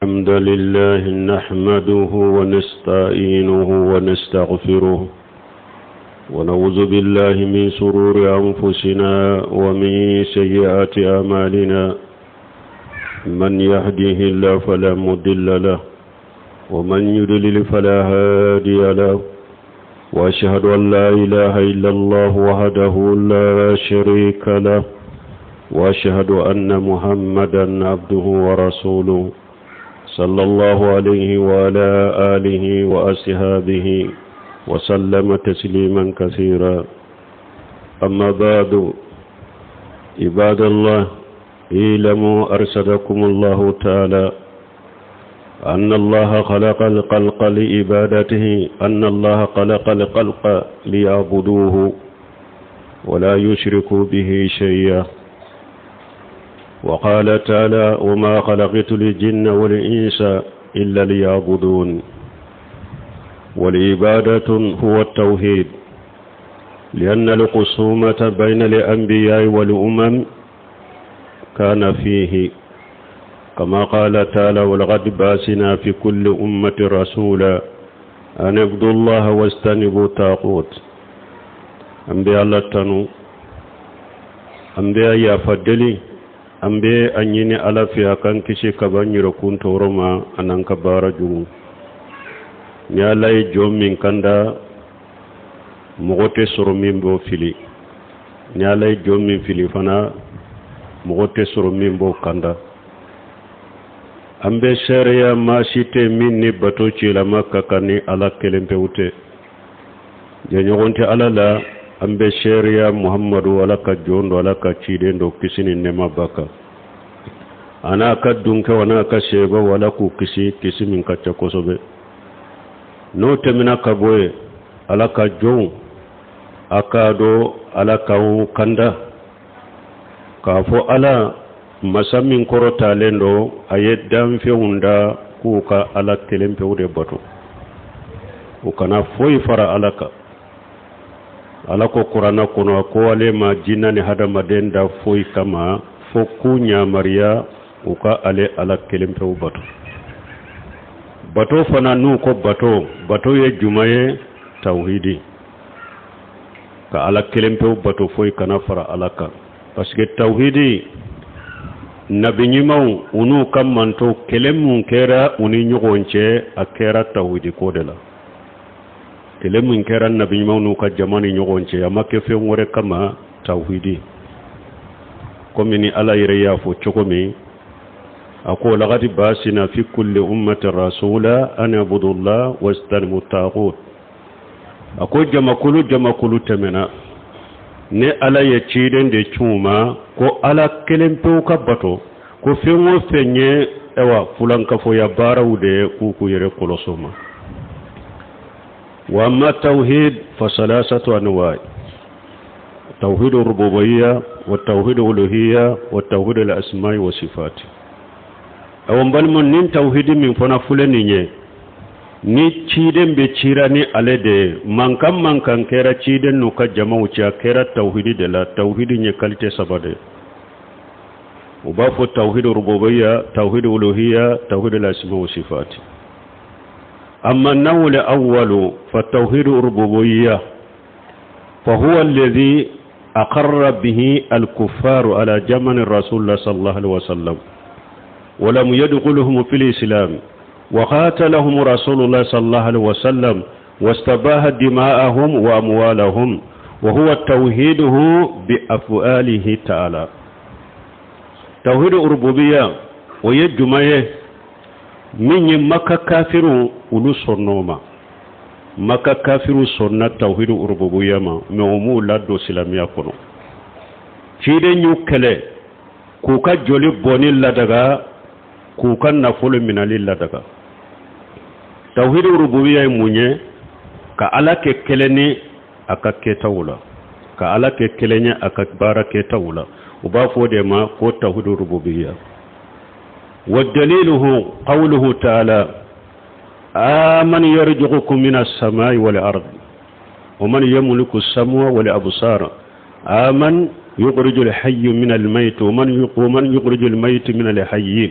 الحمد لله نحمده ونستعينه ونستغفره ونعوذ بالله من شرور أنفسنا ومن سيئات أعمالنا من يهده الله فلا مضل له ومن يضلل فلا هادي له وأشهد أن لا إله إلا الله وحده لا شريك له وأشهد أن محمدا عبده ورسوله صلى الله عليه وعلى آله وأصحابه وسلم تسليما كثيرا أما بعد عباد الله اعلموا أرشدكم الله تعالى أن الله خلق الخلق لعبادته أن الله خلق الخلق ليعبدوه ولا يشركوا به شيئا وقال تعالى وما خلقت الجن والإنس إلا ليعبدون والعبادة هو التوحيد لأن الخصومة بين الأنبياء والأمم كان فيه كما قال تعالى ولقد باسنا في كل أمة رسولا أن اعبدوا الله واجتنبوا الطاغوت an bɛ ala tanu an bɛ a yafa deli an bɛ a ɲini ala fɛ a k'an kisi ka bɔ an yɛrɛkun tɔɔrɔ ma an'an ka baara jugu ni ala ye jɔn min kanda mɔgɔ tɛ sɔrɔ min b'o fili ni ala ye jɔn min fili fana mɔgɔ tɛ sɔrɔ min b'o kanda an bɛ seereya maa si tɛ min ni bato cɛlama ka kan ni ala kelen pewu tɛ jɛɲɔgɔn tɛ ala la an bɛ seereya muhamadu ala ka jɔn don ala ka ciden don kisi ni nɛɛma b'a kan a n'a ka dunkɛw a n'a ka sebaw ala k'u kisi kisi min ka ca kosɛbɛ n'o tɛmɛna ka bɔ yen ala ka jɔnw a k'a dɔn ala k'anw kanda k'a fɔ ala masa min kɔrɔtalen don a ye danfɛnw da k'u ka ala kelen pewu de bato u kana foyi fara ala kan ala ko kuranna kɔnɔ ko ale ma jinɛ ni hadamaden da foyi kama fo k'u yamaruya u ka ale ala kelen pewu bato bato fana n'u ko bato bato ye jumɛn ye tawhidi ka ala kelen pewu bato foyi kana fara ala kan parce que tawhidi nabi ɲumanw u n'u ka mantow kɛlɛ mun kɛra u ni ɲɔgɔn cɛ a kɛra tawhidi ko de la kɛlɛ mun kɛra nabi ɲumanw n'u ka jama ni ɲɔgɔn cɛ a ma kɛ fɛn wɛrɛ kama tawhidi komi ni ala yɛrɛ y'a fɔ cogo min a ko laqad ba'asna fi kulli ummatin rasula an ibudullah wajtanibu taghut a ko jamakulu jamakulu tɛmɛna ne ala ye ciden de ci u ma ko ala kelen pewu ka bato ko fɛn o fɛn ye awa fulankafoya baaraw de ye k'u k'u yɛrɛ kɔlɔs'o ma wa amma tawhid fa salasatu anwa tawhid rububiyya wa tawhid uluhiyya wa tawhid al-asma'i wa sifat awa n balima nin tawhidi min fana filɛ nin ye ni ciden bɛ cira ni ale de ye mankan mankan kɛra ciden n'u ka jamaw cɛ a kɛra tawhidi de la tawhidi ye kalite saba de ye u b'a fɔ tawhidi rububiyya tawhidi uluhiyya tawhidi al-asma wa sifat amma nawul awwalu fa tawhidi rububiyya fa huwa alladhi أقر به الكفار على زمن الرسول الله صلى الله عليه وسلم ولم يدخلهم في الإسلام وقاتلهم رسول الله صلى الله عليه وسلم واستباح دماءهم وأموالهم وهو توحيده بأفعاله تعالى توحيد الربوبية ويجمعه من مكة كافر ولو maka kafiru sɔnna tawhidu urububiya ma mɛ u m'u ladon silamɛya kɔnɔ ciden y'u kɛlɛ k'u ka joli bɔnni ladaga k'u ka nafolo minali ladaga tawhidu urububiya ye mun ye ka ala kɛ kelen ye a ka kɛtaw la ka ala kɛ kelen ye a ka baara kɛtaw la u b'a fɔ o de ma ko tawhidu urububiya wa daliluhu qawluhu ta'ala آمن يرزقكم من السماء والأرض ومن يملك السمع والأبصار آمن يخرج الحي من الميت ومن ومن يخرج الميت من الحي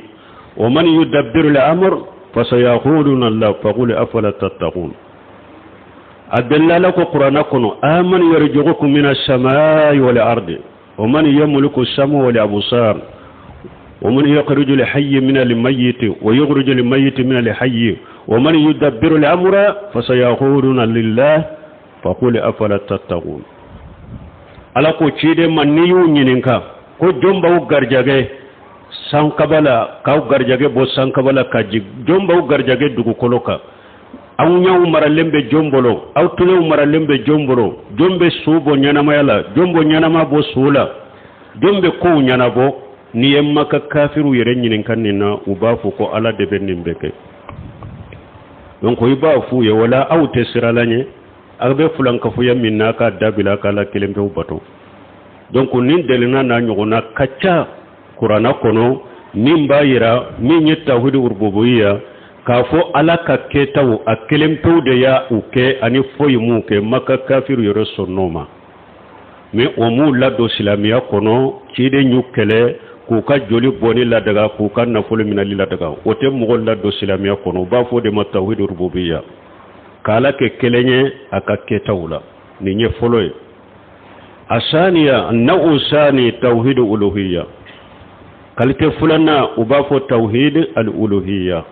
ومن يدبر الأمر فسيقولون الله فقل أفلا تتقون. أدل لكم قرآن آمن يرزقكم من السماء والأرض ومن يملك السمع والأبصار ومن يخرج الحي من الميت ويخرج الميت من الحي ومن يدبر الأمر فسيقولون لله فقل أفلا تتقون. Ala ko ciden ma, n'i y'u ɲininka ko jɔn b'aw garijɛgɛ sankaba la, k'aw garijɛgɛ bɔ sankaba la ka jigin, jɔn b'aw garijɛgɛ dugukolo kan, aw ɲɛw maralen bɛ jɔn bolo, aw tulow maralen bɛ jɔn bolo, jɔn bɛ su bɔ ɲɛnamaya la, jɔn bɔ ɲɛnama bɔ su la, jɔn bɛ kow ɲɛnabɔ? N'i ye Maka kafiriw yɛrɛ ɲininka nin na, u b'a fɔ ko Ala de bɛ nin bɛɛ kɛ. Donc i b'a f'u ye, wala aw tɛ siran Ala ɲɛ? Aw bɛ fulankafoya min n'a ka dabila k'Ala kelen pewu bato. Donc nin delina n'a ɲɔgɔnna ka ca Kuranna kɔnɔ min b'a yira min ye tawhidi rububiya, k'a fɔ Ala ka kɛtaw, a kelen pewu de y'a u kɛ ani foyi m'u kɛ. Maka kafiru yɛrɛ sɔnn'o ma, mais o m'u ladon silamɛya kɔnɔ. Ciden y'u kɛlɛ k'u ka joli bɔni ladaga, k'u ka nafolo minɛli ladaga. O tɛ mɔgɔ ladon silamɛya kɔnɔ. U b'a fɔ o de ma tawhidi rububiya, k'Ala kɛ kelen ye a ka kɛtaw la. Nin ye fɔlɔ ye. الثانية، النوع الثاني، توحيد الألوهية. Qualité filanan, u b'a fɔ توحيد الألوهية،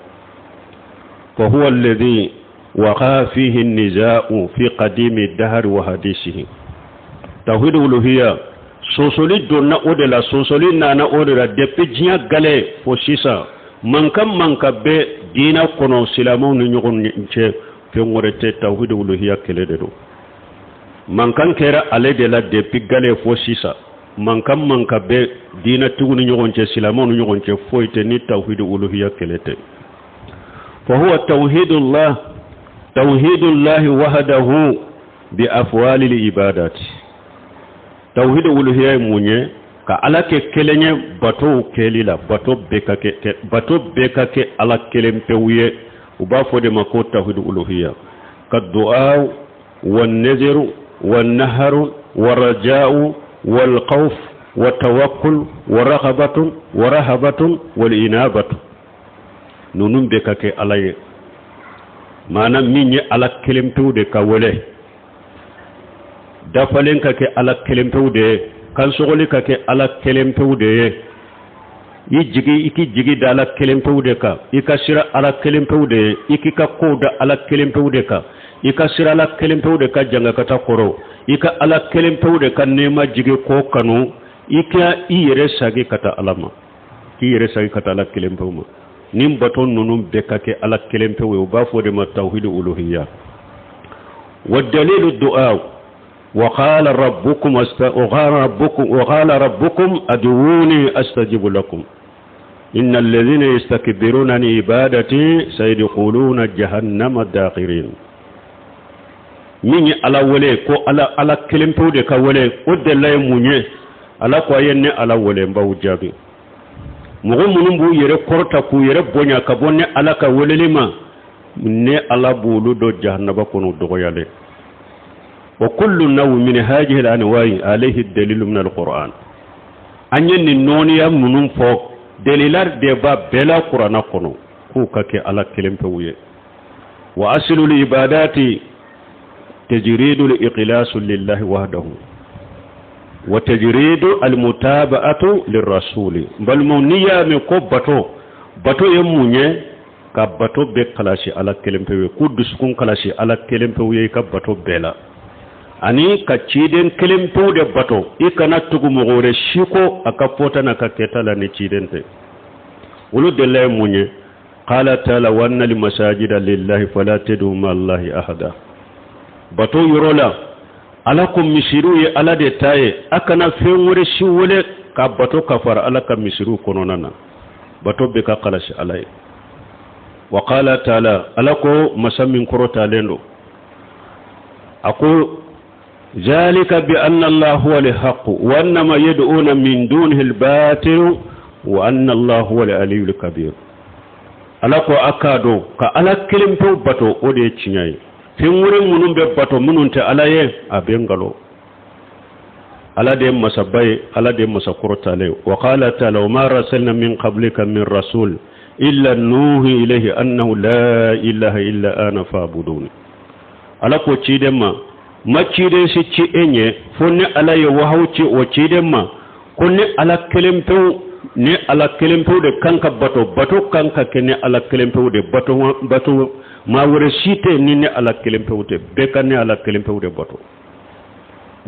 فهو الذي وقع فيه النزاع في قديم الدهر وحديثه. توحيد الألوهية, sosoli donna o de la, sosoli nana o de la depuis diɲɛ gale fo sisan. Mankan mankan bɛ diinɛ kɔnɔ silamɛw ni ɲɔgɔn cɛ, fɛn wɛrɛ tɛ, tawhid uluhiya kɛlɛ de don. Mankan kɛra ale de la depuis gale fo sisan. Mankan mankan bɛ diinɛtigiw ni ɲɔgɔn cɛ, silamɛw ni ɲɔgɔn cɛ, foyi tɛ ni tawhid uluhiya kɛlɛ tɛ. فهو توحيد الله، توحيد الله وحده بأفعال العبادات. Tawhid uluhiya ye mun ye? Ka Ala kɛ kelen ye batow kɛli la, bato bɛɛ ka kɛ Ala kelen pewu ye. U b'a fɔ de ma ko tawhid uluhiya ka du'a wa naziru wa naharu wa raja'u wal khawf wa tawakkul wa raghabatun wa rahabatun wal inabatu. Ninnu bɛɛ ka kɛ Ala ye, maana min ye Ala kelen pewu de ka wele dafalen ka kɛ Ala kelen pewu de ye, kansɔgɔli ka kɛ Ala kelen pewu de ye, i jigi, i k'i jigi da Ala kelen pewu de kan, i ka sira Ala kelen pewu de ye, i k'i ka kow da Ala kelen pewu de kan, i ka sira Ala kelen pewu de ka jangakata kɔrɔ, i ka Ala kelen pewu de ka nɛɛma jigi ko kanu, i ka i yɛrɛ sagi ka taa Ala ma, k'i yɛrɛ sagi ka taa Ala kelen pewu ma. Nin bato ninnu bɛɛ ka kɛ Ala kelen pewu ye, u b'a fɔ o de ma tawhid uluhiya. والدليل الدعاء: وقال ربكم ادعوني استجب لكم إن الذين يستكبرون عن عبادتي سيدخلون جهنم داخرين. Min ye Ala wele ko Ala kelen pewu de ka wele, o delila ye mun ye? Ala ko a ye ne Ala wele, n b'aw jaabi. Mɔgɔ minnu b'u yɛrɛ kɔrɔta k'u yɛrɛ bonya ka bɔ ne Ala ka weleli ma, ne Ala b'olu dɔ jahanaba kɔnɔ dɔgɔyalen. وكل نوع من هذه الأنواع عليه الدليل من القرآن. An ye nin nɔɔniya minnu fɔ, delila de b'a bɛɛ la Kuranna kɔnɔ k'u ka kɛ Ala kelen pewu ye. وأصل العبادات تجريد الإخلاص لله وحده وتجريد المتابعة للرسول. Balimaw, n'i y'a mɛn ko bato, bato ye mun ye? Ka bato bɛɛ kalasi Ala kelen pewu ye, k'u dusukun kalasi Ala kelen pewu ye i ka bato bɛɛ la, ani ka ciden kelen pewu de bato. I kana tugu mɔgɔ wɛrɛ si ko a ka fɔta n'a ka kɛta la ni ciden tɛ. Olu delila ye mun ye? قال تعالى: وأن المساجد لله فلا تدعوا مع الله أحدا. Bato yɔrɔ la, Ala ko misiriw ye Ala de ta ye, a kana fɛn wɛrɛ si wele ka bato ka fara Ala ka misiriw kɔnɔna na. Bato bɛ ka kalasi Ala ye. وقال تعالى, Ala ko, masa min kɔrɔtalen don, a ko: ذلك بأن الله هو الحق وأن ما يدعون من دونه الباطل وأن الله هو العلي الكبير. Ala ko a k'a dɔn ka Ala kelen pewu bato, o de ye tiɲɛ ye. Fɛn wɛrɛ minnu bɛ bato minnu tɛ Ala ye, a bɛ nkalon. Ala de ye masaba ye, Ala de ye masa kɔrɔtalen ye. وقال تعالى: وما أرسلنا من قبلك من رسول. illa nuhi ilayhi annahu la ilaha illa ana fa'buduni. Ala ko ciden ma, ma ciden si ci e ɲɛ fo ni Ala ye wahawu ci o ciden ma ko ni Ala kelen pewu, ni Ala kelen pewu de kan ka bato, bato kan ka kɛ ni Ala kelen pewu de, bato bato maa wɛrɛ si tɛ ni ni Ala kelen pewu tɛ, bɛɛ ka ni Ala kelen pewu de bato.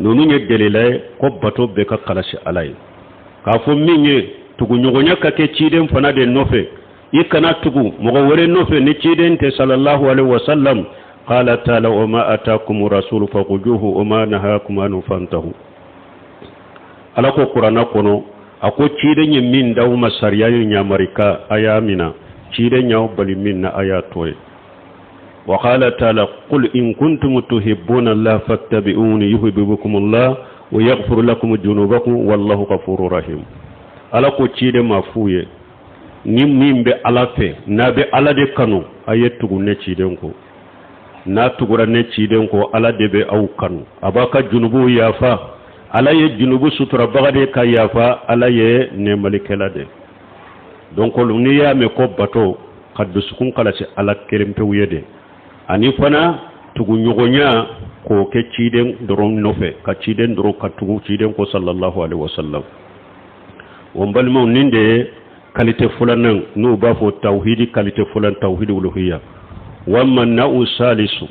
Ninnu ye delila ye ko bato bɛɛ ka kalasi Ala ye. K'a fɔ min ye tuguɲɔgɔnya ka kɛ ciden fana de nɔfɛ, i kana tugu mɔgɔ wɛrɛ nɔfɛ ni ciden tɛ sallallahu alaihi wasallam. Qala ta'ala wa ma atakum rasulu fakhujuhu wa ma nahakum anhu fantahu. Ala ko kuranna kɔnɔ, a ko ciden ye min d'aw ma sariya ye ɲamarika, a y'a mina, ciden y'aw bali min na, a y'a to ye. Wa qala ta'ala qul in kuntum tuhibbuna Allah fattabi'uni yuhibbukum Allah wa yaghfir lakum dhunubakum wallahu ghafurur rahim. Ala ko ciden ma f'u ye, ni min bɛ Ala fɛ, n'a bɛ Ala de kanu, a ye tugu ne ciden kɔ. N'a tugura ne ciden kɔ, Ala de bɛ aw kanu, a b'a ka junubuw yafa. Ala ye junubu suturabaga de ka yafa, Ala ye nɛmalikɛla de. Donc n'i y'a mɛn ko bato, ka dusukun kalasi Ala kelen pewu ye de, ani fana tuguɲɔgɔnya k'o kɛ ciden dɔrɔn nɔfɛ, ka ciden dɔrɔn ka tugu ciden kɔ sallallahu alaihi wasallam. O n balimaw, nin de ye qualité filanan n'u b'a fɔ tawhidi qualité filanan, tawhidi uluhiyya. Wa amma na'u salisu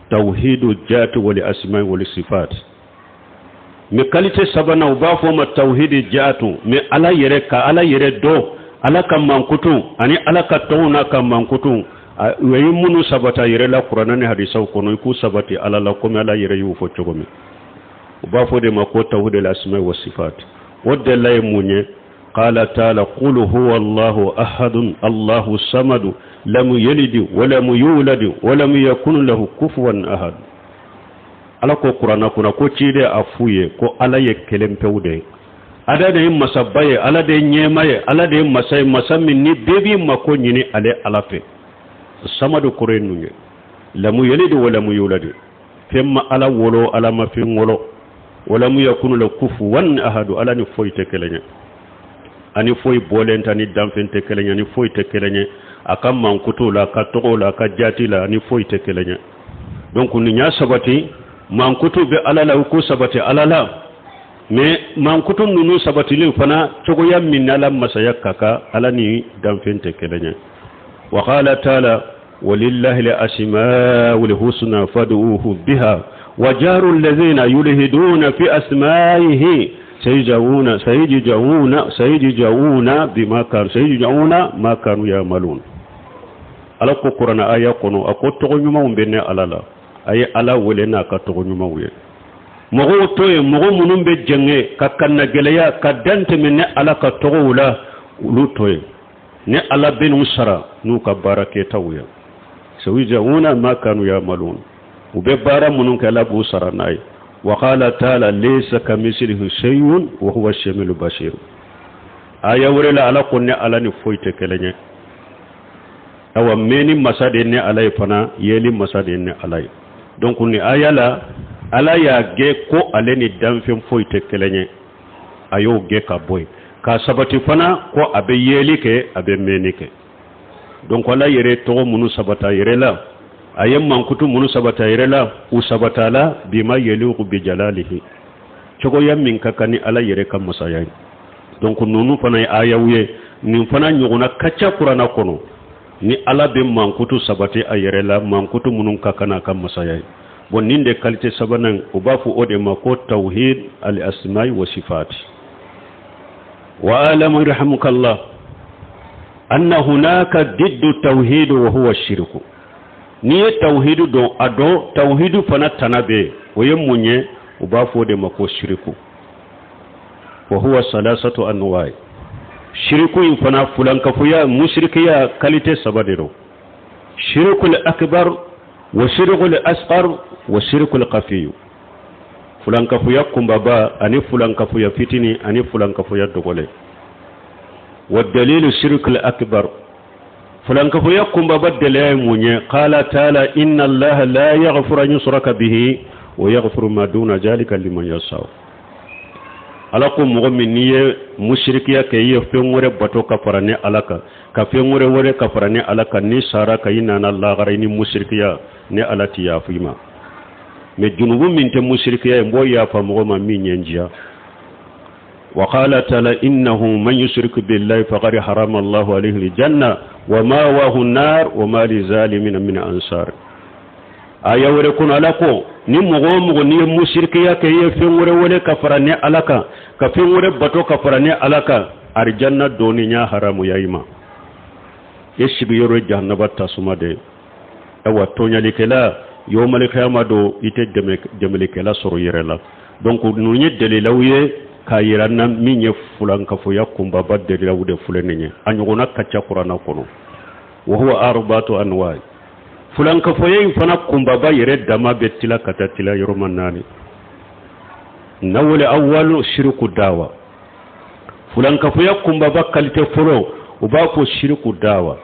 tawhidu jati wal asma'i wal sifat. Mais qualité sabanan, u b'a fɔ ma tawhidi jatu, mais Ala yɛrɛ, ka Ala yɛrɛ dɔn, Ala ka mankutu ani Ala ka tɔgɔw n'a ka mankutu, o ye minnu sabata yɛrɛ la kuranɛ ni hadisaw kɔnɔ, i k'u sabati Ala la komi Ala yɛrɛ y'u fɔ cogo min. U b'a fɔ de ma ko tawhid al asma'i wa sifat. O delila ye mun ye? Qala ta'ala qul huwa Allahu ahadun Allahu samadu lam yalid wa lam yulad wa lam yakun lahu kufuwan ahad. Ala ko kuranna kɔnɔ ko ciden a f'u ye ko Ala ye kelen pewu de ye, Ala de ye masaba ye, Ala de ye ɲɛma ye, Ala de ye masa ye, masa min ni bɛɛ b'i mako ɲini ale Ala fɛ. Samadu kɔrɔ ye nun ye? Lamu yalid wa lam yulad, fɛn ma Ala wolo, Ala ma fɛn wolo. Wa lam yakun lahu kufuwan ahadu, Ala ni foyi tɛ kelen ye, ani foyi bɔlen tɛ, ni danfɛn tɛ kelen ye, ani foyi tɛ kelen ye a ka mankutu la, a ka tɔgɔw la, a ka jati la, ani foyi tɛ kelen ye. Donc nin y'a sabati mankutu bɛ Ala la, u ko sabati Ala la, mais mankutu ninnu sabatilen fana cogoya min Ala masaya ka kan, Ala ni danfɛn tɛ kelen ye. Wa qala ta'ala walillahi al-asma'ul husna fad'uhu biha wa jaru alladhina yulhiduna fi asma'ihi sayajawuna sayajawuna sayajawuna bima kanu sayajawuna ma kanu ya'malun. Ala ko kuranɛ aya kɔnɔ, a ko tɔgɔ ɲumanw bɛ ne Ala la, a ye Ala wele n'a ka tɔgɔ ɲumanw ye. Mɔgɔw to yen, mɔgɔ minnu bɛ jɛngɛ ka kanna gɛlɛya ka dan tɛmɛ ne Ala ka tɔgɔw la, olu to yen, ne Ala bɛ n'u sara n'u ka baara kɛtaw ye. Sayujawuna ma kanu ya'malun, u bɛ baara minnu kɛ, Ala b'u sara n'a ye. Wa qala ta'ala laysa kamislihi shay'un wa huwa as-sami'ul basir. Aya wɛrɛ la, Ala ko ne Ala ni foyi tɛ kelen ye. Awa, mɛnni masa de ye ne Ala ye fana, yeli masa de ye ne Ala ye. Donc ni aya la, Ala y'a gɛn ko ale ni danfɛn foyi tɛ kelen ye, a y'o gɛn ka bɔ yen, k'a sabati fana ko a bɛ yeli kɛ, a bɛ mɛnni kɛ. Donc Ala yɛrɛ tɔgɔ minnu sabata yɛrɛ la, a ye mankutu minnu sabata yɛrɛ la, u sabata la bima yaliqu bi jalalihi, cogoya min ka kan ni Ala yɛrɛ ka masaya ye. Donc ninnu fana ye ayaw ye, nin fana ɲɔgɔnna ka ca kuranna kɔnɔ, ni Ala bɛ mankutu sabati a yɛrɛ la, mankutu minnu ka kan n'a ka masaya ye. Bon, nin de qualité sabanan, u b'a fɔ o de ma ko tawhid al asma'i wa sifat. Wa alamu yarhamukallah anna hunaka diddu tawhid wa huwa shirku. N'i ye tawhidu dɔn, a dɔn tawhidu fana tana bɛ yen, o ye mun ye? U b'a fɔ o de ma ko shiriku. Wa huwa salasatu anwa. Shiriku in fana, fulankafoya, musirikiya qualité saba de don: shirikul akbar wa shirikul asghar wa shirikul khafiyu. Fulankafoya kunbaba ani fulankafoya fitini ani fulankafoya dɔgɔlen. Wa dalilu shirikul akbar, fulankafoya kunbaba daliya ye mun ye? Qala ta'ala inna Allaha la yaghfiru an yushraka bihi wa yaghfiru ma duna zalika liman yasha. Ala ko mɔgɔ min n'i ye musirikiya kɛ, i ye fɛn wɛrɛ bato ka fara ne Ala kan, ka fɛn wɛrɛ wele ka fara ne Ala kan, n'i sara ka i nana lahara i ni musirikiya, ne Ala ti yafa i ma. Mais junubu min tɛ musirikiya ye, n b'o yafa mɔgɔ ma min ye n diya. Wa qala ta'ala innahu man yushrik billahi faqad harama Allahu alayhi aljanna wa ma'wahu an-nar wa ma lizalimina min ansar. Aya wɛrɛ kɔnɔ, Ala ko ni mɔgɔ o mɔgɔ n'i ye musirikiya kɛ, i ye fɛn wɛrɛ wele ka fara ne Ala kan, ka fɛn wɛrɛ bato ka fara ne Ala kan, arijanna donni n y'a haramuya i ma, e sigiyɔrɔ ye jahanaba tasuma de ye. Ayiwa, tɔɲalikɛla, yawmalikiyama don, i tɛ dɛmɛlikɛla sɔrɔ i yɛrɛ la. Donc ninnu ye dalilaw ye k'a yira na min ye fulankafoya kunbaba dalilaw de filɛ nin ye. A ɲɔgɔnna ka ca kuranna kɔnɔ. Wa huwa arba'atu anwa. Fulankafoya in fana kunbaba yɛrɛ dama bɛ tila ka taa tila yɔrɔma naani. Nawale awalu shiriku dawa. Fulankafoya kunbaba kalite fɔlɔ, u b'a fɔ shiriku dawa,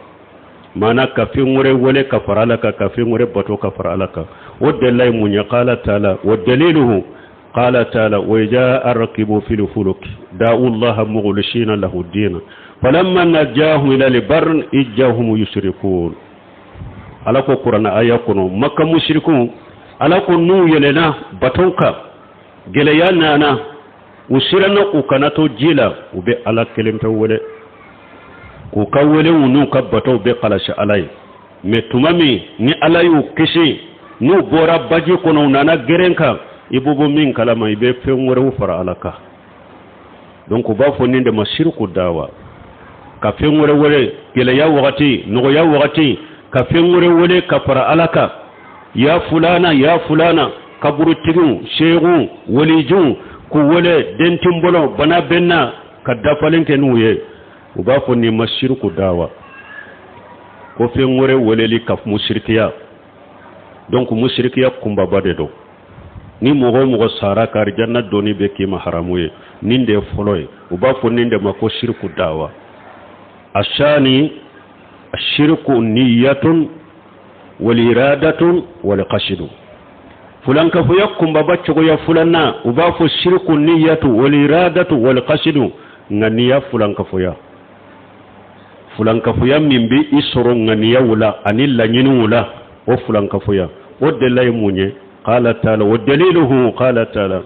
maana ka fɛn wɛrɛ wele ka fara Ala kan, ka fɛn wɛrɛ bato ka fara Ala kan. O dalila ye mun ye? Qala ta'ala wa daliluhu qala ta'ala wa idha rakibu fil fuluk da'u Allah mukhlisina lahu dina falamma najahum ila al-barr idahum yushrikun. Ala ko kuranna aya kɔnɔ, Maka musirikun, Ala ko n'u yɛlɛnna bateau kan, gɛlɛya nana, u siranna u kana to ji la, u bɛ Ala kelen pe wele, k'u ka welew n'u ka batow bɛɛ kalasi Ala ye. Mais tuma min ni Ala y'u kisi, n'u bɔra baji kɔnɔ, u nana geren kan, i b'o bɔ min kalama, i bɛ fɛn wɛrɛw fara Ala kan. Donc u b'a fɔ nin de ma siriku dawa, ka fɛn wɛrɛ wele gɛlɛya wagati, nɔgɔya wagati, ka fɛn wɛrɛ wele ka fara Ala kan. Ya fulana, ya fulana, kaburutigiw, seeguw, walijuw, k'u wele, den tɛ n bolo, bana bɛ n na, ka dafalen kɛ n'u ye. U b'a fɔ nin ma siriku dawa, ko fɛn wɛrɛ weleli ka musirikiya. Donc musirikiya kunbaba de don. Ni mɔgɔ o mɔgɔ sara ka arijanna donni bɛ k'i ma haramu ye, nin de ye fɔlɔ ye. U b'a fɔ nin de ma ko siriku dawa. Asani shirku niyatun wal iradatun wal qasidu. Fulankafoya kunbaba cogoya filanan, u b'a fɔ shirku niyatu wal iradatu wal qasidu, ŋaniya fulankafoya. Fulankafoya min bɛ i sɔrɔ ŋaniyaw la ani laɲiniw la, o fulankafoya, o delila ye mun ye? Qala ta'ala wa daliluhu qala ta'ala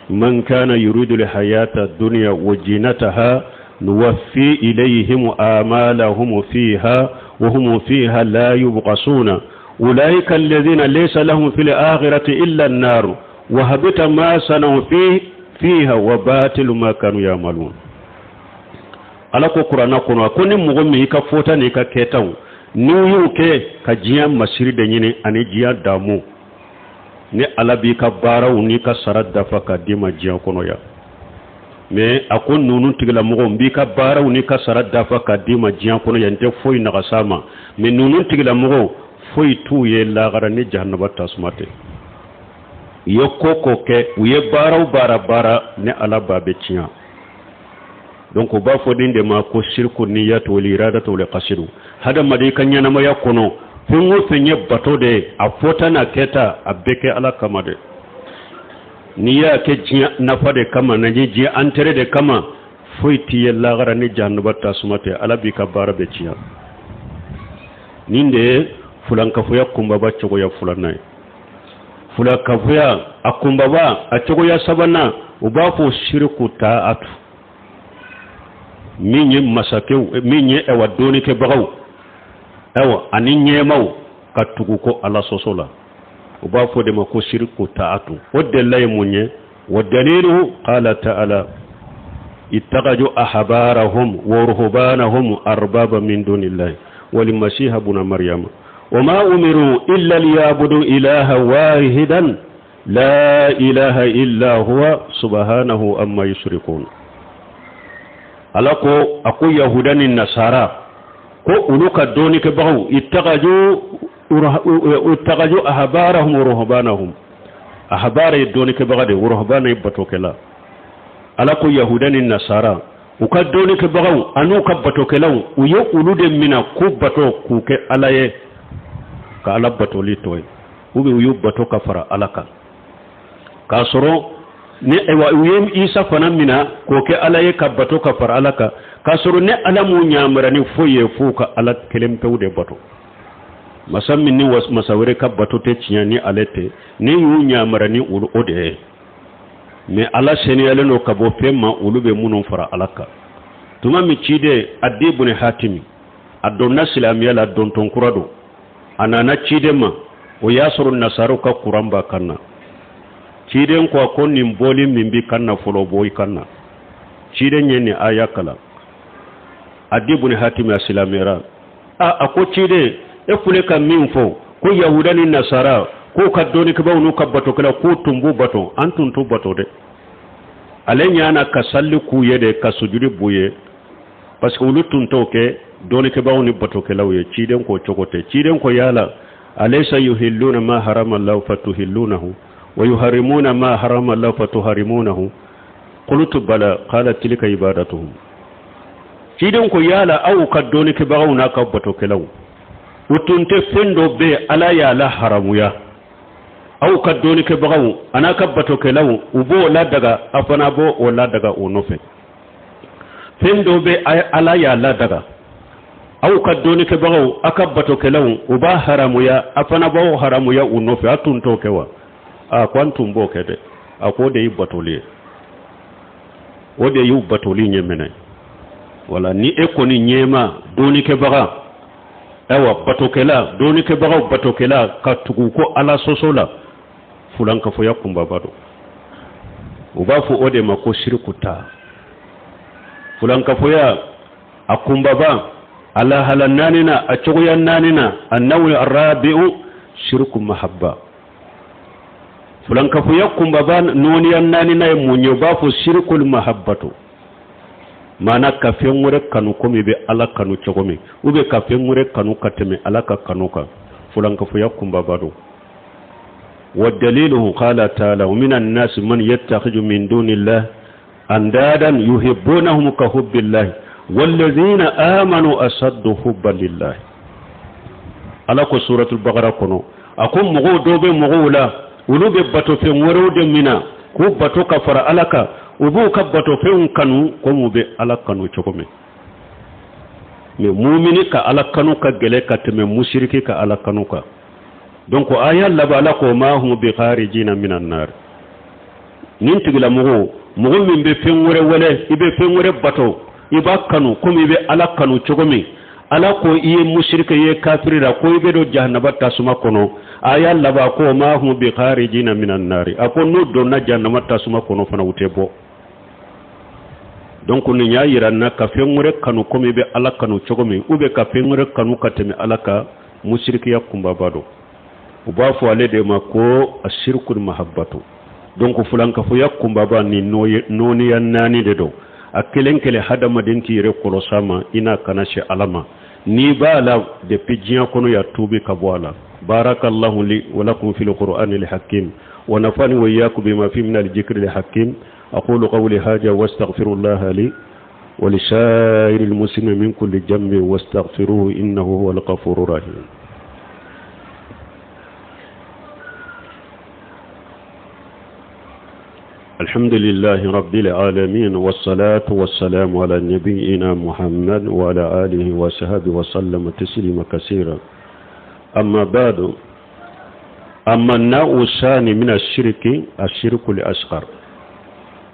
man kana yuridu alhayata dunya wa jinataha nuwaffi ilayhim amalahum fiha wa hum fiha la yubqasuna ulaika alladhina laysa lahum fil akhirati illa an-nar wa habita ma sanau fiha wa batilu ma kanu ya'malun. Ala ko kuranna kɔnɔ ko ni mɔgɔ min i ka fɔta n'i ka kɛtaw n'u y'u kɛ ka diɲɛ masiri de ɲini ani diɲɛ damu, ni Ala b'i ka baaraw n'i ka sara dafa ka d'i ma diɲɛ kɔnɔ yan. Mais a ko ninnu tigilamɔgɔw, n b'i ka baaraw n'i ka sara dafa ka d'i ma diɲɛ kɔnɔ yan, n tɛ foyi nagasa ma. Mais ninnu tigilamɔgɔw, foyi t'u ye lahara ni jahanaba tasuma tɛ. U ye ko ko kɛ, u ye baaraw baara baara, ni Ala b'a bɛ tiɲɛ. Donc u b'a fɔ nin de ma ko siriku niyatu wal iradatu wal qasidu. Hadamaden ka ɲɛnamaya kɔnɔ, fɛn o fɛn ye bato de ye, a fɔta n'a kɛta, a bɛɛ kɛ Ala kama de. N'i y'a kɛ diɲɛ nafa de kama, na diɲɛ intérêt de kama, foyi t'i ye lahara ni jahanaba tasuma tɛ. Ala b'i ka baara bɛɛ tiɲɛ. Nin de ye fulankafoya kunbaba cogoya filanan ye. Fulankafoya a kunbaba a cogoya sabanan, u b'a fɔ siriku taatu, min ye masakɛw, min ye ɛwa dɔɔnikɛbagaw, ɛwa ani ɲɛmaw ka tugu ko Ala sɔsɔ la, u b'a fɔ de ma ko siriku taatu. O delila ye mun ye? Wa dalilu qala ta'ala ittaqaju ahbarahum wa ruhbanahum arbaba min dunillahi wal masiha ibn maryama wa ma umiru illa liyabudu ilaha wahidan la ilaha illa huwa subhanahu amma yushrikun. Ala ko a ko yahuda ni nasara ko olu ka dɔɔnikɛbagaw, ittaqaju ahbarahum wa ruhbanahum. Ahbara ye dɔɔnikɛbaga de, ruhbana ye batokɛla. Ala ko yahuda ni nasara, u ka dɔɔnikɛbagaw an'u ka batokɛlaw, u ye olu de mina k'u bato k'u kɛ Ala ye, ka Ala batoli to ye, ou bien u y'u bato ka fara Ala kan, k'a sɔrɔ Ni ayiwa u ye Isa fana mina k'o kɛ ala ye ka bato ka fara Ala kan, k'a sɔrɔ ne Ala m'u yamara ni foyi ye f'u ka Ala kelen pewu de bato. Masa min ni masa wɛrɛ ka bato tɛ tiɲɛ ni ale tɛ, ne y'u yamara ni olu o de ye. Mais Ala seniyalen don ka bɔ fɛn ma olu bɛ minnu fara Ala kan. Tuma min ciden Adi bun Hatimi a donna silamɛya la, dontɔn kura don, a nana ciden ma, o y'a sɔrɔ nasaraw ka kuran b'a kan na. Ciden ko a ko nin bɔli min b'i kan na fɔlɔ, bɔ i kan na. Ciden ye nin aya kalan, Adi bun Hatimi a silamɛra. A ko ciden, e fule ka min fɔ ko yahuda ni nasara k'u ka dɔnnikɛbaaw n'u ka batokɛlaw k'u tun b'u bato, an tun t'u bato dɛ. Ale ɲana ka salli k'u ye de, ka sujudi b'u ye, parce que olu tun t'o kɛ dɔnnikɛbaaw ni batokɛlaw ye. Ciden ko cogo tɛ. Ciden ko yala alaysa yuhilluna ma harama Allah fatuhillunahu wa yuharrimuna ma harama Allah fatuharrimunahu? Qultu bala. Qala tilka ibadatuhum. Ciden ko yala aw ka dɔnnikɛbagaw n'a ka batokɛlaw, u tun tɛ fɛn dɔ bɛ Ala y'a la haramuya, aw ka dɔnnikɛbagaw an'a ka batokɛlaw u b'o ladaga, a fana b'o o ladaga o nɔfɛ? Fɛn dɔ bɛ Ala y'a ladaga, aw ka dɔnnikɛbagaw a ka batokɛlaw u b'a haramuya, a fana b'o haramuya u nɔfɛ, a tun t'o kɛ wa? A ko an tun b'o kɛ dɛ. A ko o de y'i batoli ye, o de y'u batoli ɲɛ minɛ. Wala ni e kɔni ɲɛma dɔnnikɛbaga, ayiwa batokɛla, dɔnnikɛbagaw batokɛla ka tugu ko Ala sɔsɔ la, fulankafoya kunbaba don. U b'a fɔ o de ma ko siriku ta. Fulankafoya a kunbaba, a lahala naani na, a cogoya naani na, a nawi arabi'u siriku mahabba. Fulankafoya kunbaba nɔɔniya naani na ye mun ye? U b'a fɔ sirikul mahabbatu, maana ka fɛn wɛrɛ kanu komi i bɛ Ala kanu cogo min, ou bien ka fɛn wɛrɛ kanu ka tɛmɛ Ala ka kanu kan. Fulankafoya kunbaba don. Wa daliluhu qala ta'ala wa minan nasi man yattakhidhu min dunillahi andadan yuhibbunahum ka hubbillahi wallazina amanu ashaddu hubban lillahi. Ala ko suratul Baqara kɔnɔ, a ko mɔgɔw dɔw bɛ mɔgɔw la, olu bɛ batofɛn wɛrɛw de mina k'u bato ka fara Ala kan, u b'u ka batofɛnw kanu komi u bɛ Ala kanu cogo min. Mais mumini ka Ala kanu ka gɛlɛn ka tɛmɛ musiriki ka Ala kanu kan. Donc aya laban, Ala ko ma hum bi kharijina minan nar. Nin tigilamɔgɔ, mɔgɔ min bɛ fɛn wɛrɛ wele, i bɛ fɛn wɛrɛ bato, i b'a kanu komi i bɛ Ala kanu cogo min, Ala ko i ye musirike ye, kafiri la, ko i bɛ don jahanaba tasuma kɔnɔ. Aya laban ko ma hum bi kharijina minan nar. A ko n'u donna jahanama tasuma kɔnɔ fana, u tɛ bɔ. Donc nin y'a yira n na ka fɛn wɛrɛ kanu komi i bɛ Ala kanu cogo min, ou bien ka fɛn wɛrɛ kanu ka tɛmɛ Ala kan, musirikiya kunbaba don. U b'a fɔ ale de ma ko asirikul mahabbatu. Donc fulankafoya kunbaba ni nɔɔniya naani de don. A kelen kelen, hadamaden k'i yɛrɛ kɔlɔsi a ma, i n'a kana se Ala ma. N'i b'a la depuis diɲɛ kɔnɔ ya, tuubi ka bɔ a la. Barakallahu li wa lakum fil qur'ani al hakim wa nafani wa iyyakum bima fi min al dhikri al hakim. Aqulu qawli hadha wa astaghfirullaha li wa li sa'iril muslimin min kulli dhanbin wastaghfiruhu innahu huwal ghafurur rahim. الحمد لله رب العالمين، والصلاة والسلام على نبينا محمد وعلى آله وصحبه وسلم تسليما كثيرا. أما بعد، أما النوع الثاني من الشرك، الشرك الأصغر.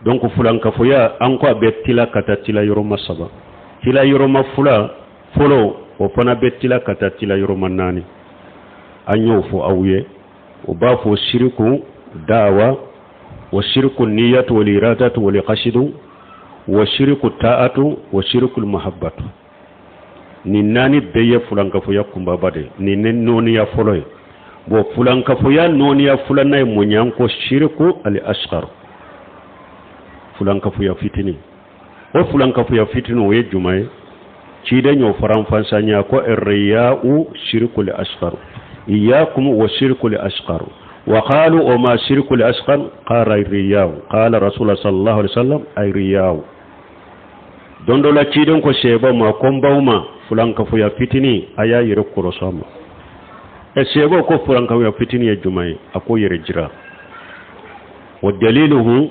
Donc fulankafoya, an ko a bɛ tila ka taa tila yɔrɔma saba. Tila yɔrɔma fula fɔlɔ, o fana bɛ tila ka taa tila yɔrɔma naani. An y'o fɔ aw ye, o b'a fɔ siriku dawa wa shirku niyatu wal iradatu wal qasidu wa shirku ta'atu wa shirku mahabbatu. Nin naani bɛɛ ye fulankafoya kunbaba de. Nin ne nɔɔniya fɔlɔ ye. Bon, fulankafoya nɔɔniya filanan ye mun ye? An ko shirku al asghar, fulankafoya fitinin. O fulankafoya fitinin, o ye jumɛn ye? Ciden y'o faranfansa ɲɛ ko riya'u shirku al asghar, iyyakum wa shirku al asghar. وقالوا وما شرك الأصغر؟ قال الرياء. قال رسول الله صلى الله عليه وسلم الرياء. Don dɔ la, ciden ko sɛbɛ ma ko n baw ma, fulankafoya fitinin, a y'a yɛrɛ kɔlɔsi a ma. Ɛ, sɛbɛ ko fulankafoya fitinin ye jumɛn ye? A ko yɛrɛ jira. Wa daliluhu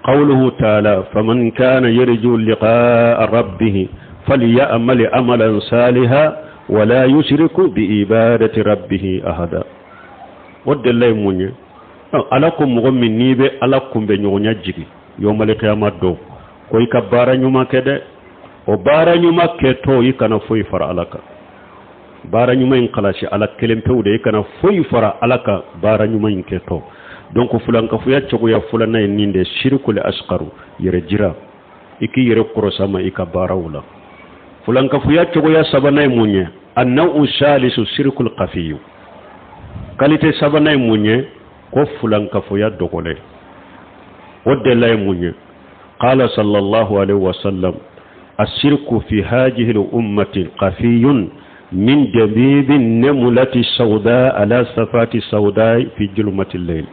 قوله تعالى فمن كان يرجو لقاء ربه فليأمل عملا صالحا ولا يشرك بعبادة ربه أحدا. O delila ye mun ye? Ala ko mɔgɔ min n'i bɛ Ala kunbɛ ɲɔgɔnya jigi yɔmali kiyama don, ko i ka baara ɲuman kɛ dɛ. O baara ɲuman kɛtɔ, i kana foyi fara Ala kan. Baara ɲuman in kalasi Ala kelen pewu de, i kana foyi fara Ala kan baara ɲuman in kɛtɔ. Donc fulankafoya cogoya filanan ye nin de, sirikul askaru, yɛrɛ jira, i k'i yɛrɛ kɔrɔsa ma i ka baaraw la. Fulankafoya cogoya sabanan ye mun ye? Annau salisu sirikul kafiyu. Qualité sabanan ye mun ye? Ko fulankafoya dogolen. O delila ye mun ye? Qala sallallahu alaihi wasallam: الشرك في هذه الأمة خفي من دبيب النملة السوداء على الصفحة السوداء في ظلمة الليل،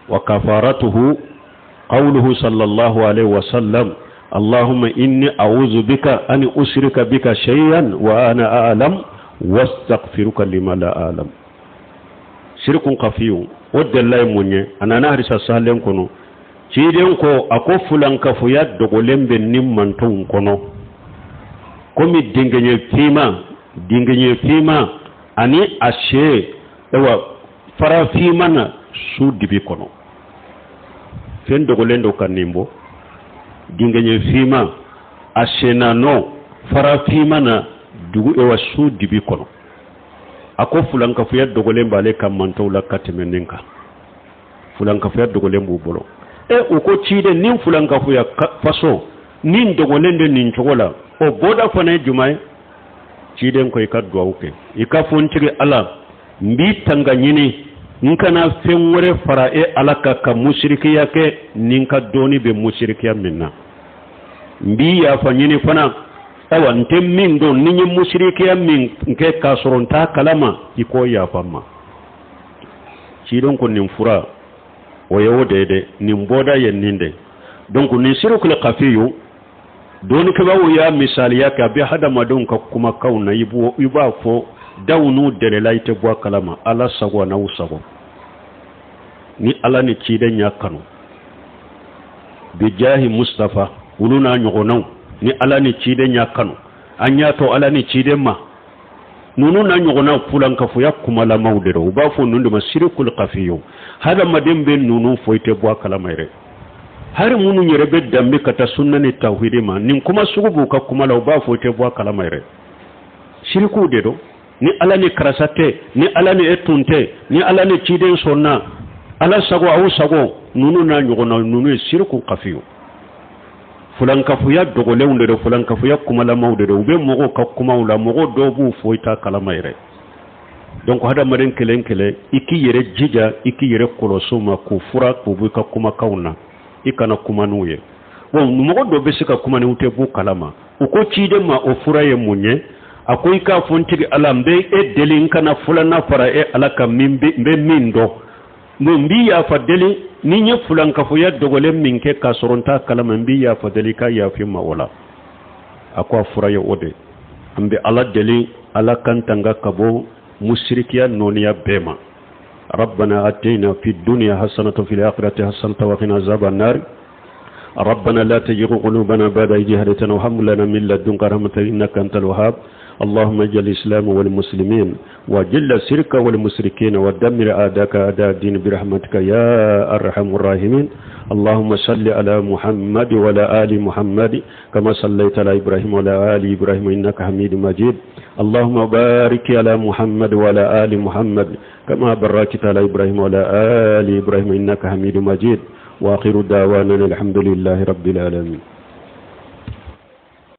وكفارته قوله صلى الله عليه وسلم: اللهم إني أعوذ بك أن أشرك بك شيئا وأنا أعلم واستغفرك لما لا أعلم. شرك خفي، o delila ye mun ye? A nana hadisa sahalen kɔnɔ, ciden ko a ko fulankafoya dogolen bɛ nin mantonw kɔnɔ komi dingɛɲɛ finma, dingɛɲɛ finma ani a se ayiwa fara finma na su dibi kɔnɔ. Fɛn dogolen don ka nin bɔ, dingɛɲɛ finma a senna nɔ fara finma na dugu ewa su dibi kɔnɔ. A ko fulankafoya dogolen b'ale ka mantonw la ka tɛmɛ nin kan. Fulankafoya dogolen b'u bolo. E, u ko ciden, nin fulankafoya façon nin dogolen de nin cogo la, o bɔda fana ye jumɛn ye? Ciden ko i ka duwawu kɛ, i ka fɔ n tigi Ala, n b'i tanga ɲini n kana fɛn wɛrɛ fara e Ala kan ka musirikiya kɛ ni n ka dɔɔni bɛ musirikiya min na. N b'i yafa ɲini fana, ayiwa, n tɛ min dɔn, ni n ye musirikiya min kɛ k'a sɔrɔ n t'a kalama, i k'o yafa n ma. Ciden ko nin fura o ye o de ye dɛ, nin bɔda ye nin de. Donc nin sirikul kafiyu, dɔnnikɛbaaw y'a misaliya kɛ, a bɛ hadamadenw ka kumakanw na, i b'a fɔ daw n'u dɛlɛla, i tɛ bɔ a kalama. Ala sago a n'aw sago, ni Ala ni ciden y'a kanu, bijahi Mustafa, olu n'a ɲɔgɔnnaw, ni Ala ni ciden y'a kanu, an y'a to Ala ni ciden ma, ninnu n'a ɲɔgɔnna fulankafoya kumalamaw de don. U b'a fɔ ninnu de ma sirikul kafiyu. Hadamaden bɛ ninnu fɔ, i tɛ bɔ a kalama yɛrɛ. Hari minnu yɛrɛ bɛ danbe ka taa sunna ni tawhidi ma, nin kuma sugu b'u ka kuma la, u b'a fɔ i tɛ bɔ a kalama yɛrɛ. Sirikuw de don. Ni Ala ni karisa tɛ, ni Ala ni e tun tɛ, ni Ala ni ciden sɔnna, Ala sago aw sago, ninnu n'a ɲɔgɔnna, ninnu ye siriku kafiyu, fulankafoya dogolenw de don, fulankafoya kumalamaw de don. U bɛ mɔgɔw ka kumaw la, mɔgɔw dɔw b'u fɔ, i t'a kalama yɛrɛ. Donc hadamaden kelen kelen, i k'i yɛrɛ jija, i k'i yɛrɛ kɔlɔsi ma k'u fura k'u bɔ i ka kumakanw na, i kana kuma n'u ye. Bon, mɔgɔ dɔ bɛ se ka kuma n'u tɛ b'u kalama. U ko ciden ma, o fura ye mun ye? A ko i k'a fɔ n tigi Ala, n bɛ e deli n kana filanan fara e Ala kan min n bɛ min dɔn. N b'i yafa deli ni n ye fulankafoya dogolen min kɛ k'a sɔrɔ n t'a kalama, n b'i yafa deli i ka yafa n ma o la. A ko a fura ye o de. An bɛ Ala deli, Ala kan tanga ka bɔ musirikiya nɔniya bɛɛ ma. ربنا آتنا في الدنيا حسنة وفي الآخرة حسنة وقنا عذاب النار. ربنا لا تزغ قلوبنا بعد إذ هديتنا وهب لنا من لدنك رحمة إنك أنت الوهاب. اللهم اجعل الإسلام والمسلمين وجل الشرك والمشركين ودمر أعداءك أعداء الدين برحمتك يا أرحم الراحمين. اللهم صل على محمد وعلى آل محمد كما صليت على إبراهيم وعلى آل إبراهيم إنك حميد مجيد. اللهم بارك على محمد وعلى آل محمد كما باركت على إبراهيم وعلى آل إبراهيم إنك حميد مجيد. وآخر دعوانا الحمد لله رب العالمين.